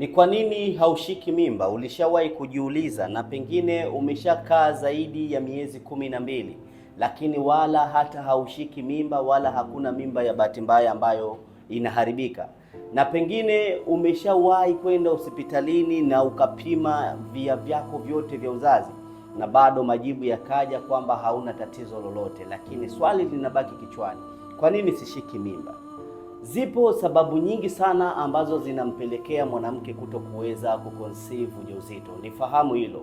Ni kwa nini haushiki mimba? Ulishawahi kujiuliza? Na pengine umeshakaa zaidi ya miezi 12, lakini wala hata haushiki mimba, wala hakuna mimba ya bahati mbaya ambayo inaharibika. Na pengine umeshawahi kwenda hospitalini na ukapima via vyako vyote vya uzazi na bado majibu yakaja kwamba hauna tatizo lolote, lakini swali linabaki kichwani, kwa nini sishiki mimba? Zipo sababu nyingi sana ambazo zinampelekea mwanamke kuto kuweza kuconceive ujauzito. Nifahamu hilo.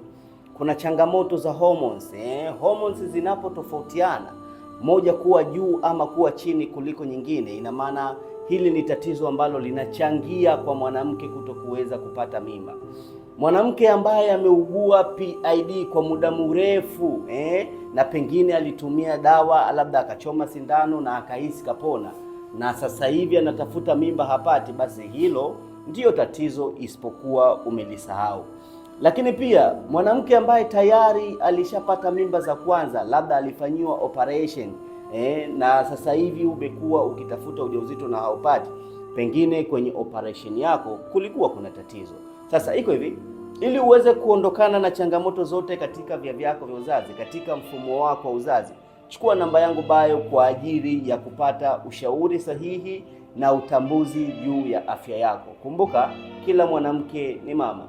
Kuna changamoto za hormones, eh? Hormones zinapotofautiana, moja kuwa juu ama kuwa chini kuliko nyingine, ina maana hili ni tatizo ambalo linachangia kwa mwanamke kuto kuweza kupata mimba. Mwanamke ambaye ameugua PID kwa muda mrefu, na pengine alitumia dawa labda akachoma sindano na akahisi kapona na sasa hivi anatafuta mimba hapati, basi hilo ndiyo tatizo, isipokuwa umelisahau. Lakini pia mwanamke ambaye tayari alishapata mimba za kwanza, labda alifanyiwa operation na sasa hivi umekuwa ukitafuta ujauzito na haupati, pengine kwenye operation yako kulikuwa kuna tatizo. Sasa iko hivi, ili uweze kuondokana na changamoto zote katika via vyako vya uzazi, katika mfumo wako wa uzazi, chukua namba yangu bio kwa ajili ya kupata ushauri sahihi na utambuzi juu ya afya yako. Kumbuka, kila mwanamke ni mama.